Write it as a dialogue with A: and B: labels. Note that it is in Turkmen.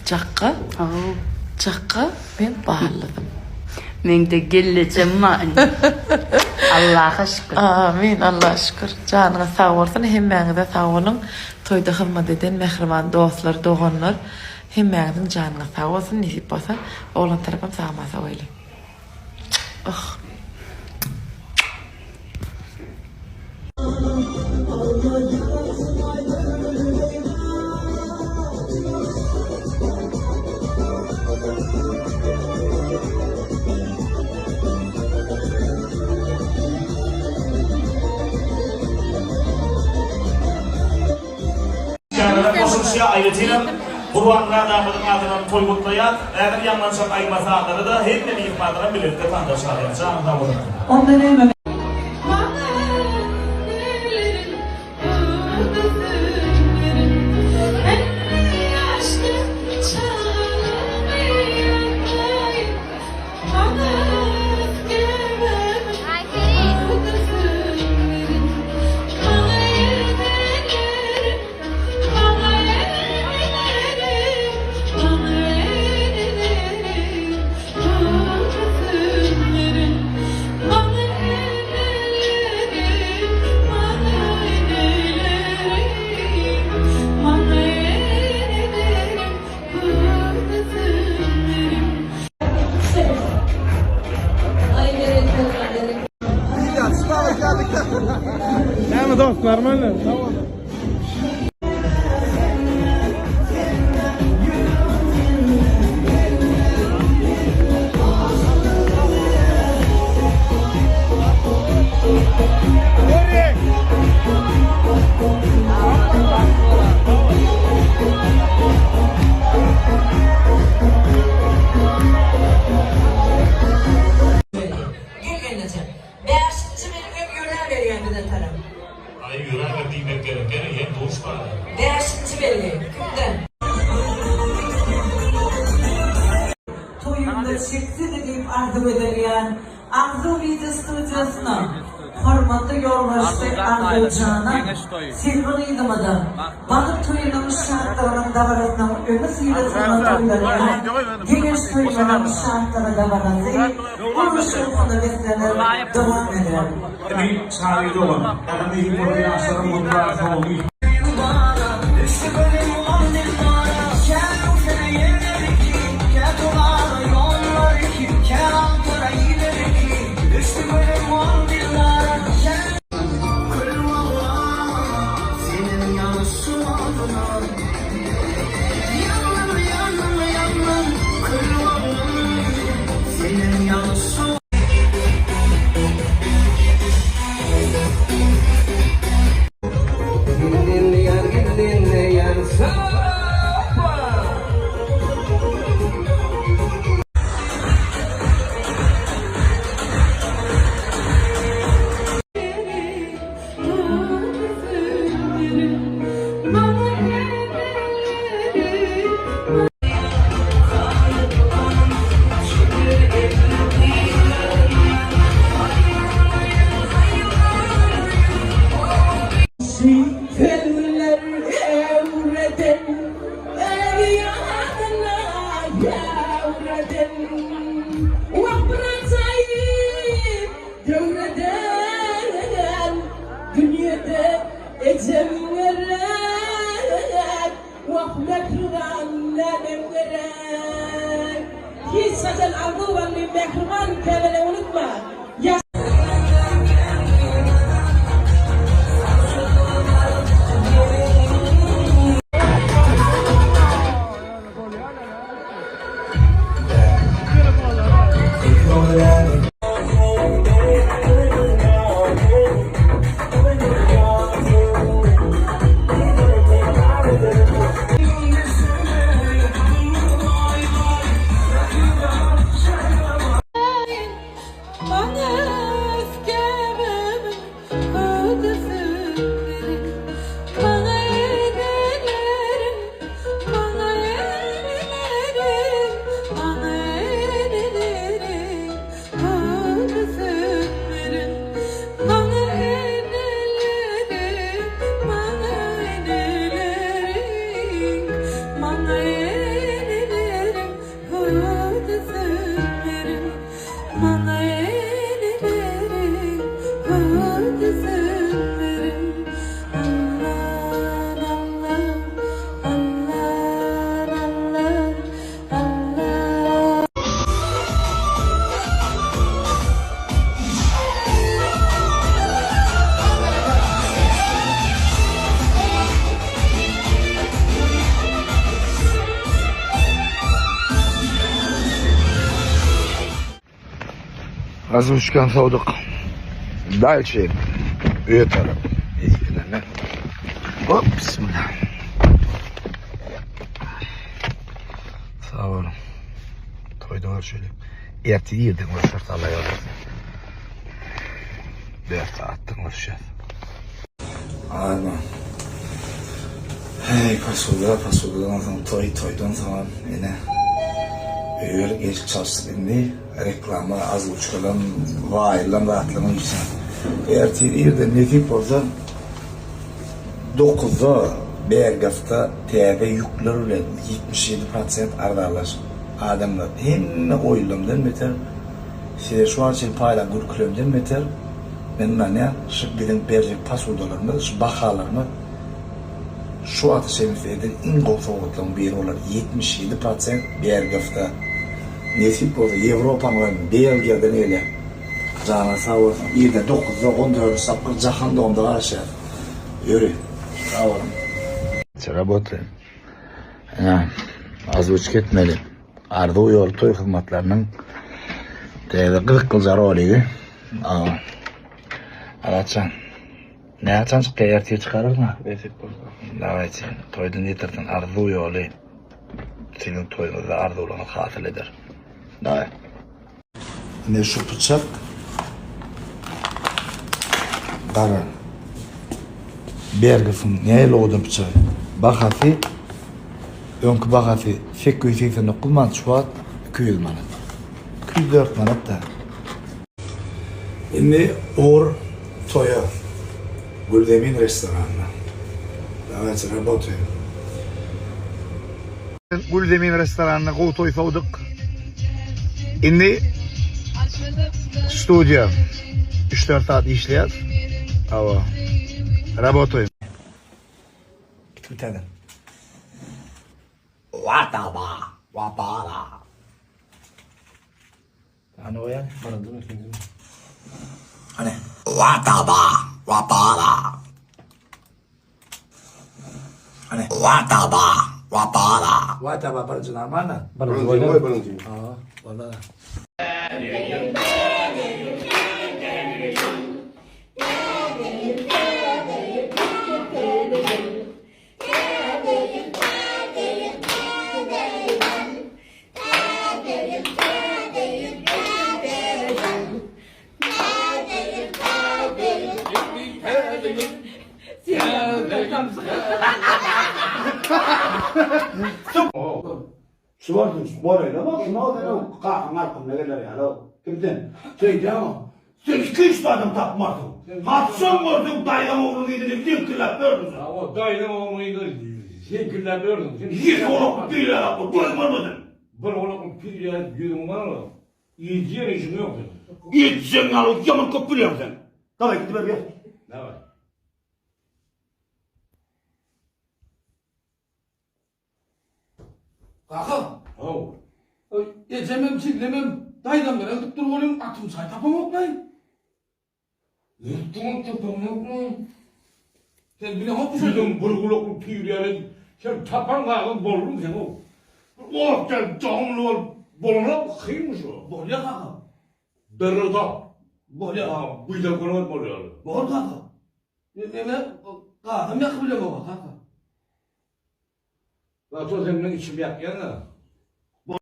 A: Çakga. Çakga men balladym.
B: Meňde gellejem bar indi. Allaha şükür.
A: Amin Allaha şükür. Janyňyz sag bolsun hemmäňize sag boluň. Toýda hyzmat eden mähriban dostlar, doganlar hemmäňiziň janyňyz sag bolsun nesip bolsa oglan tarapam sag-aman sowaýly. Oh.
C: Çärelere goşulyşýar. Aýratynam, Gurbanmyrat aganyň adyndan toý gutlaýas. Häzir ýaňlanjak aýdym-sazlara-da hemme myhmanlaram bilelikde tanda çalýar. Janyň sag bolsun!
D: Onda näme?
E: Näme dost, normalny? Tamam.
D: Gel gelneje. Bäşinji belgem ýöräberýär bize tarap.
C: Aý ýöräber diýmek gerek ýeri hem duş bar.
D: Bäşinji belgi kimden? Toýumda çeksedi diýip arzuw edilýän Arzuw wideo studiýasyna hormatly ýolbaşçy Arzuwjana, Selbi gyzymyza Bagt toýunyň şatlygynyň dabarasynyň öňüsyrasynda toýlanýan Geňeş toýumyzyň şatlygy dabarasy uly şowhuna beslenip dowam eder.
C: Emin Çary dogan, Saňa nesip bolsa ýaşlaryň gutlar sowugy.
D: Siteller öwreden, Öz ýanyna gäwreden. Wah bir ajaýyp döwreden, Dünýede ejem gerek, Wah mähriban nenem gerek. Hiç haçan arzuw bally mähriban käbäni unutma.
F: Azuşkan sowduk. Дальше öýe tarap. Esgilene. Hop, bismillah. Sag boluň. Toýda görüşelim. Ertir irden görüşeris Allah ýol berse. 4 saatdan görüşýäs. Arman. Hey, posuda, posudadan soň toý, toýdan soňam ene öýe gelip eşik çalyşdyk indi. Reklama, ozwuçkalam, waýrlam zatlaryň işi. Ertir irden nesip bolsa dokuzda Bergafda täze ýükler bilen 77 prosent arzanlaşyk. Adamlar hemme oýunlarymdan beter size şu wagt çenli paýlan gülkülerimden beter men ynanýan şu biziň berjek posudalarymyz şu bahalarymyz şu wagta çenli size eden iň gowy sowgatlaryň biri bolar 77 prosent Bergafda nesip bolsa Ýewropanyň we Belgiýadan gelýär janyňyz sag bolsun irden dokuzda on dördünji tapgyr Jahan domda garaşýas ýöri sag boluň. Работаем. Ine, ozwuçka etmeli. Arzuw ýoly toý hyzmatlarynyň täze gyzyklyja roligi. Aratjan. Näçe çykýar ertir çykararmy? Nesip bolsa. Dawayçy, toýdan ýetirsin arzuw ýoly. Siziň toýuňyzda arzuwlaryňyz hasyl eder. Daway. Ine şu pyçak gara. Bergisiň nähili owadan pyçagy. Bahasy öňki bahasy 889 manat şu wagt 200 manat. 204 manat da. Indi ugur toýa. Gülzemin restoranyna. Dawayçy rabotaýym. Gülzemin restoranynda gowy toý sowduk. Indi studiýa 3-4 saat işleýäs. Hawa. Rabotaýym. Git bitäden. Wataba, wabala. Hany goýan? Birinji mi, ikinji mi? Hany. Wataba, wabala. Hany. Wataba, wabala. Wataba birinji normalno.
E: Birinji goý, birinji.
F: Ha, wala.
G: Şu bolsun, şu bolayla bak, şuna o seni kakaň arkamda geler ýaly. Kimden? Söýdäňo. Sen iki-üç adam tapmarsyň. Haçan görseň daýzaň ogluny yzyna seňkirläp ýörsüň sen.
H: Hawa, daýzaň ogluny yzyna seňkirläp ýörsüň. Sen
G: Ýedi golakly pil ýaly gözüň görmesin.
H: Bir golakly pil ýaly ýüzüň bar. Edýän işiň ýok seniň.
G: Edjegiň ýaly ýaman köp bilýäň sen. Daway gidiber gel.
H: Daway.
E: Kaka.
H: Haw.
E: Ejemem, jiglemem, daýzam bilen gidip dur welin atym çaý tapamok-laý.
H: Ýurtduňam tapamokmy?
E: Sen bileňokmy şony?
H: Ýüzüň bir gulakly pir ýaly sen tapan kagyz bolduň sen ow. Bir otdan dogumly bolup bolanok kynmy şu?
E: Bolýa kaka.
H: Derrew tap.
E: Bolýa.
H: Buýdan görmez bolýar.
E: Bor kaka. Neme gazam ýakyp bilemok kaka.
H: Zato sen meň içimi ýakýaň-a.